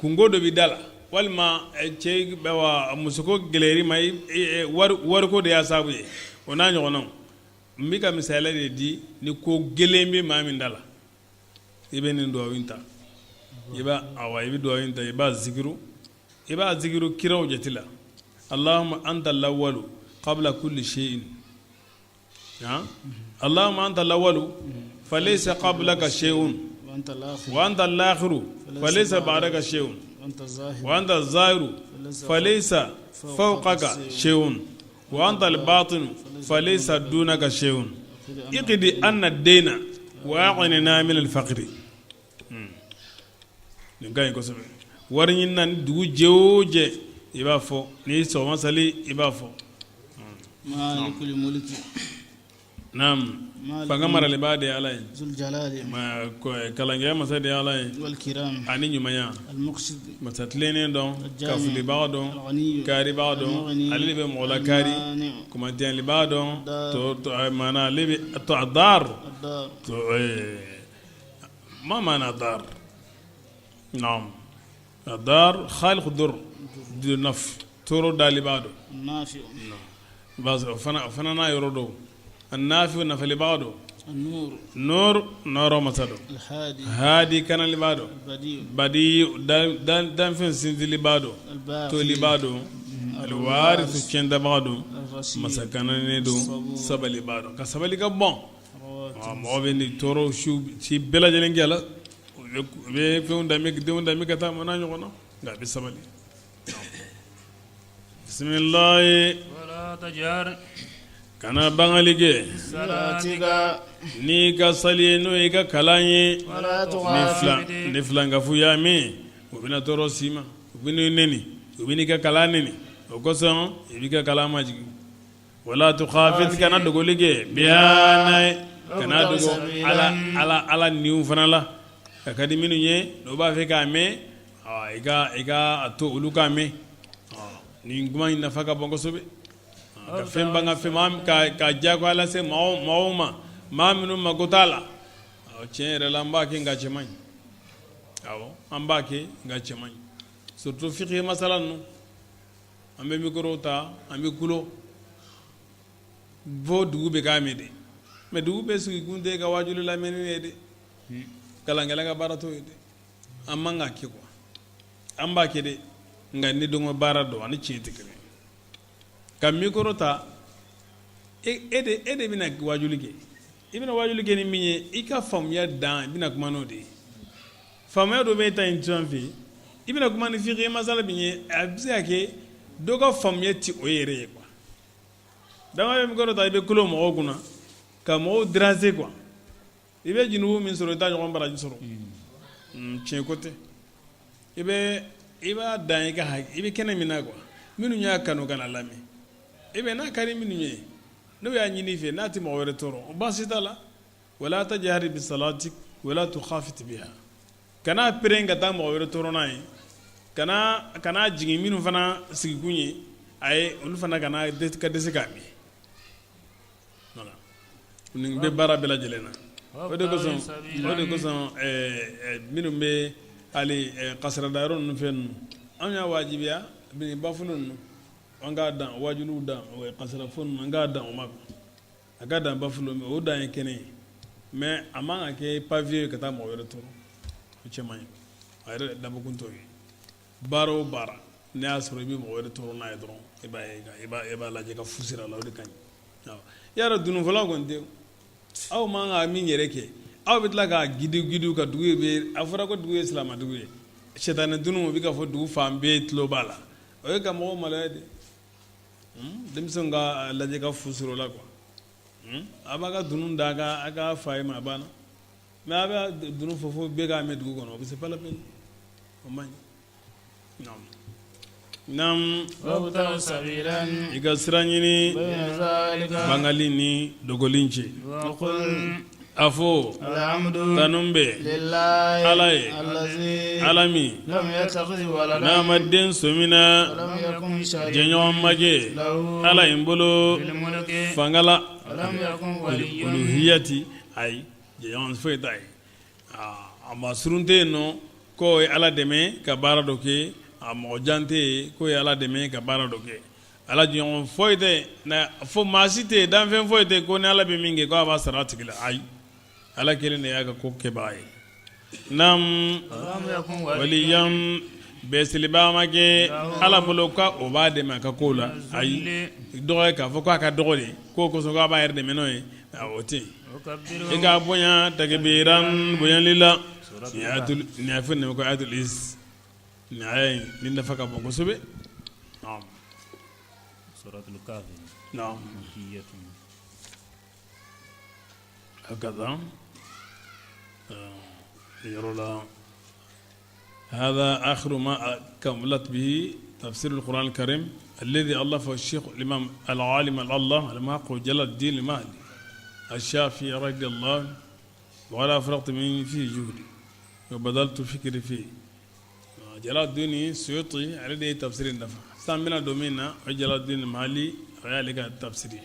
kunko dɔ b'i da la, walima cɛ musoko gɛlɛyar'i ma, wariko de y'a sababu ye, o n'a ɲɔgɔnnaw. N bɛ ka misaliya de di ni ko gɛlɛn bɛ maa min da la, i bɛ nin dugawu in ta, i b'a, awa, i bɛ dugawu in ta, i b'a zikiru, i b'a zikiru kiraw jate la. Allahumma anta al-awwalu qabla kulli shay'in, allahumma anta al-awwalu falaysa qablaka shay'un wa anta al-akhiru falaysa ba'daka shay'un wa anta az-zahiru falaysa fawqaka shay'un wa anta al-batinu falaysa dunaka shay'un iqdi anna ad-dayna wa aghnina min al-faqri. Nin ka ɲi kosɛbɛ. Wari ɲini na, ni dugu jɛ o jɛ, i b'a fɔ. N'i ye sɔgɔma sali, i b'a fɔ. Naam, fanga maralibaa de ye Ala ye, kalankɛya masa de ye Ala ye, ani ɲumanya masa tilennen dɔn, kafulibaa dɔn, kaaribaa dɔn, ale de bɛ mɔgɔ la kaari, kumatiyalibaa dɔn, maana ale bɛ dar ma maana dar. Naam, dar khaliq dur naf, tɔɔrɔ dalibaa don, o fana n'a yɔrɔ don, an-nafi, nafalibaa don, nur, nɔɔrɔ masa don, hadi, kanalibaa don, badi, danfɛn sinsinlibaa don, tolibaa don, alwarisu, tiɲɛtabaga don, masa kananen don, sabalibaa don, ka sabali ka bon. Mɔgɔ bɛ nin tɔɔrɔ si bɛɛ lajɛlen kɛ la, u bɛ fɛnw danbe, denw danbe ka taa mana ɲɔgɔn na, nka a bɛ sabali. Bisimilayi, kana bangali kɛ n'i ka sali ye, n'o y'i ka kalan ye. Ni filankafoya min, u bɛna tɔɔrɔ s'i ma, u bɛ neni, u bɛ n'i ka kalan neni. O kosɔn i b'i ka kalan majigin. Wala tukhafit, kana dogoli kɛ biha, n'a ye, kana dogo ala ala ala niw fana la. A ka di minnu ye, n'o b'a fɛ k'a mɛn, i ka a to olu k'a mɛn. Nin kuma in nafa ka bon kosɛbɛ. Ka fɛn ban, ka fɛn ka diyagoya lase maaw ma, maa minnu mako t'a la. Tiɲɛ yɛrɛ la, an b'a kɛ, nka cɛ man ɲi. Awɔ, an b'a kɛ, nka cɛ man ɲi, surtout fiqh masala ninnu. An bɛ micro ta, an bɛ kulo fo dugu bɛɛ k'a mɛn de. Mais dugu bɛɛ sigi kun tɛ ka wajuli lamɛnni ye dɛ. Kalankɛla ka baara t'o ye dɛ. An man k'a kɛ quoi. An b'a kɛ dɛ, nka ni dɔn baara don, ani tiɲɛ tɛ kelen. Ka micro ta, e de bɛna wajuli kɛ. I bɛna wajuli kɛ ni min ye, i ka faamuya dan, i bɛna kuma n'o de ye. Faamuya dɔ bɛ e ta in tun fɛ, i bɛna kuma ni fiqh masala min ye, a bɛ se ka kɛ dɔ ka faamuya tɛ o yɛrɛ ye quoi. Donc a bɛ micro ta, i bɛ kulo mɔgɔw kunna ka mɔgɔw déranger quoi. I bɛ junubu min sɔrɔ, i t'a ɲɔgɔn baraji sɔrɔ. Tiɲɛ ko tɛ. I b'a dan i ka i bɛ kɛnɛ min na quoi, minnu y'a kanu ka na lamɛn, i bɛ n'a ka di minnu ye, n'u y'a ɲini i fɛ, n'a tɛ mɔgɔ wɛrɛ tɔɔrɔ, o baasi t'a la. Wala tajhar bi salatik wala tukhafit biha, kana pɛrɛn ka taa mɔgɔ wɛrɛ tɔɔrɔ n'a ye, kana jigin minnu fana sigikun ye a ye, olu fana kana ka dɛsɛ k'a mɛn. Voilà, nin bɛ baara bɛɛ lajɛlen na. O de kosɔn minnu bɛ hali kasarada yɔrɔ ninnu, fɛn ninnu, anw y'a wajibiya nin baffle ninnu, an k'a dan wajuliw dan kasara fɔ ninnu, an k'a dan o ma. A ka dan baffle, o dan ye kɛnɛ ye, mais a man ka kɛ pavier ye ka taa mɔgɔ wɛrɛ tɔɔrɔ. O cɛ man ɲi, a yɛrɛ dabɔkun t'o ye. Baara o baara, n'i y'a sɔrɔ i bɛ mɔgɔ wɛrɛ tɔɔrɔ n'a ye dɔrɔn, i b'a ye, i b'a lajɛ ka fu siri a la, o de ka ɲi. I y'a dɔn, dununfɔlaw kɔni tɛ, aw man ka min yɛrɛ kɛ, aw bɛ tila k'a gidiw gidiw ka dugu bɛ. A fɔra ko dugu ye silamɛ dugu ye, sitanɛ dunun bɛ ka fɔ dugu fan bɛɛ tulo b'a la. O ye ka mɔgɔw maloya de. Denmisɛnw ka lajɛ ka fu siri o la quoi. A b'a ka dunun da a ka fa ye ma, a banna. Mais a bɛ dunun fɔ fo bɛɛ k'a mɛn dugu kɔnɔ, o bɛ c'est pas la peine, o man ɲi. Naam, i ka sira ɲini bangali ni dogoli cɛ. A fɔ tanu bɛ Ala ye, Ala min n'a ma den sɔmina, jɛɲɔgɔn ma kɛ Ala in bolo fanga la, uluhiyati, ayi, jɛɲɔgɔn foyi t'a ye. A ma surun tɛ yen nɔ k'o ye Ala dɛmɛ ka baara dɔ kɛ, a mɔgɔ jan tɛ yen k'o ye Ala dɛmɛ ka baara dɔ kɛ. Ala jɔn foyi tɛ fo maa si tɛ yen, danfɛn foyi tɛ ko ni Ala bɛ min kɛ ko a b'a sara a tigi la. Ayi, Ala kelen de y'a ka ko kɛbaa ye. Naam, waliyan bɛsilibaa ma kɛ Ala bolo ko o b'a dɛmɛ a ka ko la. Ayi, dɔgɔ k'a fɔ k'a ka dɔgɔ de k'o kosɔn k'a b'a yɛrɛ dɛmɛ n'o ye, o tɛ yen. I k'a bonya takbiran bonyali la. Nin a fɔ nin ko ayatul iz, nin aya in nin nafa ka bon kosɛbɛ. Naam. Suratul Kahfi. Naam. Makkiyatun. Hakaza yɔrɔ la هذا آخر ما كملت به تفسير القرآن الكريم الذي ألفه الشيخ الإمام العالم العلامة المحقق جلال الدين المحلي الشافعي رضي الله، ولا أفرغت من فيه جهدي وبذلت فكري فيه. Jaladdin Suyuti ale de ye tafsiri in dafa. Sisan an bɛna don min na, o ye Jaladdin Mahali, o y'ale ka tafsiri ye.